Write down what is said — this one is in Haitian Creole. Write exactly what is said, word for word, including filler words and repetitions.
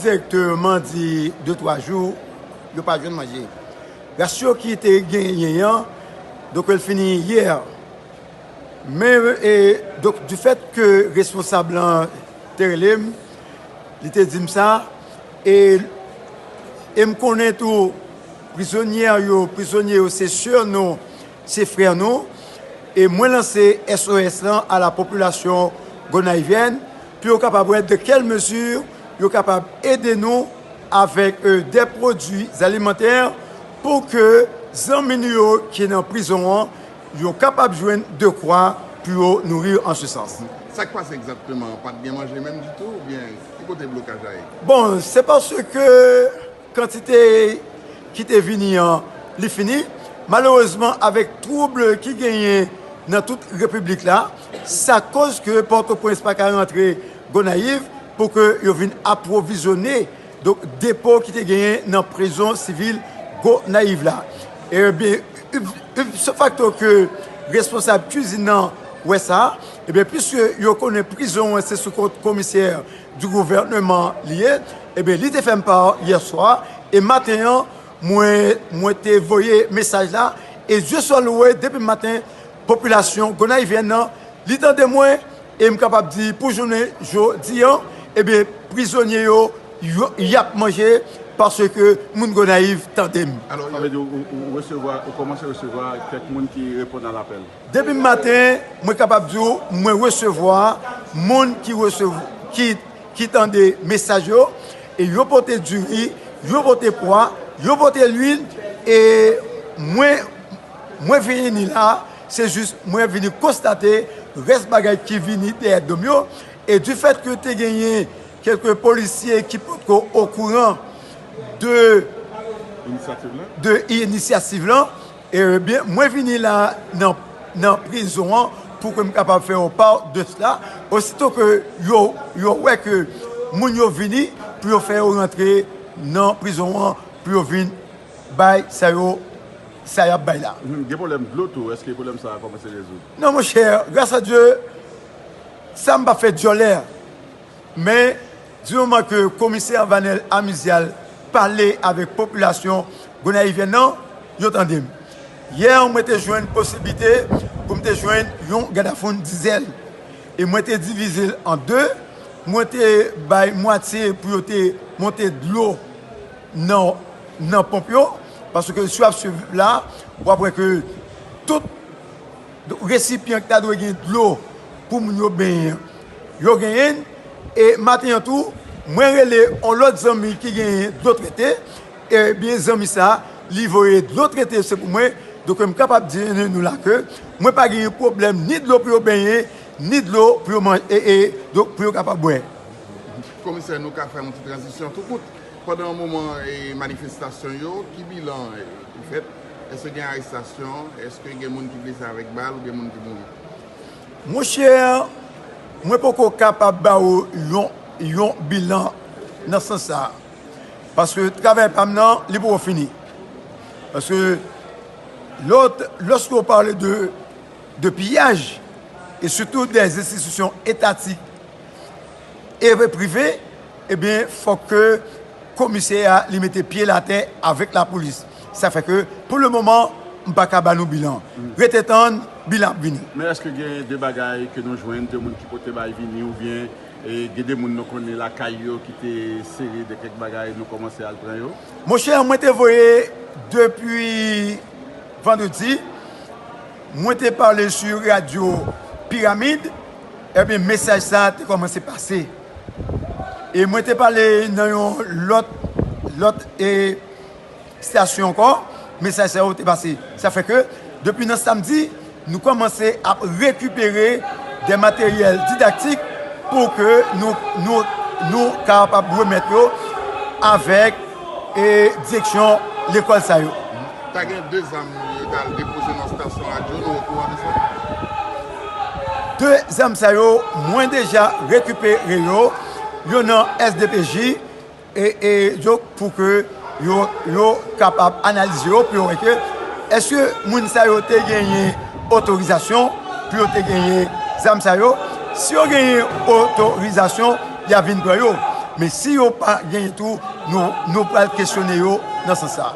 Direktèman di de twa jou, yo pa jwenn manje. Rasyon ki te genyen an, donk, l fini yè. Men, e, donk, difèt ke responsab lan te rele m, li te di m sa, e, e m konnen tou, prizonyè yo, prizonye yo, se sè nou, se frè nou, e mwen lanse S O S lan a la popilasyon gonayivyèn, pou yo kapab wè de kèl mezi yo kapab ede nou avèk, e, de pwodui alimantè pou ke zanmi nou yo ki nan prizon an, yo kapab jwenn dekwa pou yo nouri an se sans. Sa k pase egzakteman? Pa t gen manje menm ditou, oubyen ki kote blokaj la ye? Bon, se paske kantite ki te vini an, li fini. Malerezman, avèk twoub ki genyen nan tout repiblik la, sa koz ke Pòtoprens pa ka rantre Gonayiv pou ke yo vin apwovizyone, donk, depo ki te genyen nan prizon sivil Gonayiv la. Ebyen, ipso fakto ke responsab kwizin nan wè sa, ebyen, piske yo konnen prizon an se sou kont komisè di gouvènman li ye, ebyen, li te fè m pa yè swa, e maten an, mwen, mwen te voye mesaj la, e Dye swa louwe, depi maten, popilasyon gonayivyèn nan, li tande mwen, e m kapab di, pou jounen jodi an, ebyen, prizonye yo, yo, y ap manje, paske moun Gonayiv tande m. Alò, sa vle di ou, ou, ou resevwa, ou kòmanse resevwa kèk moun ki reponn a lapèl? Depi maten, mwen kapab di w, mwen resevwa moun ki resevwa, ki, ki tande mesaj yo, e yo pote diri, yo pote pwa, yo pote lwil, e mwen, mwen vini la, se jis mwen vini konstate rès bagay ki vini dèyè do m yo, e difèt ke te genyen kèlke polisye ki potko okouran de, inisyativ la, de inisyativ lan, ebyen, mwen vini la nan, nan prizon an pou ke m kapab fè yon pa de sla. Osito ke yo, yo wè ke moun yo vini pou yo fè yo rantre nan prizon an, pou yo vin bay sa yo, sa y ap bay la. Mhm, gen pwoblèm dlo tou. Èske pwoblèm sa a kòmanse rezoud? Non, monchè, gras a Dye, sa m p ap fè dyòlè. Men, di moman ke komisè Vanel Amizial pale avèk popilasyon gonayivyèn nan, yo tande m. Yè, mwen te jwenn posiblite pou m te jwenn yon gadafoun dizèl. E mwen te divize l an de. Mwen te bay mwatye pou yo te monte dlo nan, nan ponp yo. Paske si w ap swiv la, w ap wè ke tout resipyan ki ta dwe gen dlo pou moun yo benyen, yo genyen l. E maten an tou, mwen rele yon lòt zanmi ki genyen dlo trete. Ebyen, zanmi sa, li voye dlo trete, se pou mwen. Donk, m kapab di nou la ke mwen pa genyen pwoblèm ni dlo pou yo benyen, ni dlo pou yo manje, e, e, donk, pou yo kapab bwè. Komisè, nou ka fè yon ti tranzisyon tou kout. Pandan moman, e, manifestasyon yo, ki bilan, e, ki fèt? Èske gen arestasyon? Èske gen moun ki blese avèk bal oubyen moun ki mouri? Monchè, mwen poko kapab ba ou yon, yon bilan nan sans sa a. Paske travay pa m nan, li poko fini. Paske lòt, lòske w pale de, de piyaj, e sitou dè enstitisyon etatik e prive, ebyen, fòk ke komisè a, li mete pye l atè avèk lapolis. Sa fè ke, pou le moman, m pa ka ba nou bilan. Rete tann, bilan ap vini. Men èske gen de bagay ke nou jwenn, de moun ki pote bay vini, oubyen, e, gen de moun nou konnen lakay yo ki te sere de kèk bagay, nou kòmanse al pran yo? Monchè, mwen te voye depi vandredi, mwen te pale sou radyo Piramid, ebyen, mesaj sa a te kòmanse pase. E mwen te pale nan yon lòt, lòt, e, estasyon ankò, mesaj sa yo te pase. Sa fè ke, depi nan samdi, nou kòmanse ap rekipere de materyèl didaktik pou ke nou, nou, nou kapab remèt yo avèk, e, direksyon lekòl sa yo. Ta gen de zam yo t al depoze nan estasyon radyo, nou okouran de sa? De zam sa yo, mwen deja rekipere yo, yo nan S D P J, e, e yo pou ke yo, yo kapab analize yo pou yo wè ke èske moun sa yo te genyen otorizasyon pou yo te genyen zam sa yo. Si yo genyen otorizasyon, y a vin pran yo. Men si yo pa genyen tou, nou, nou pral kesyone yo nan sans sa.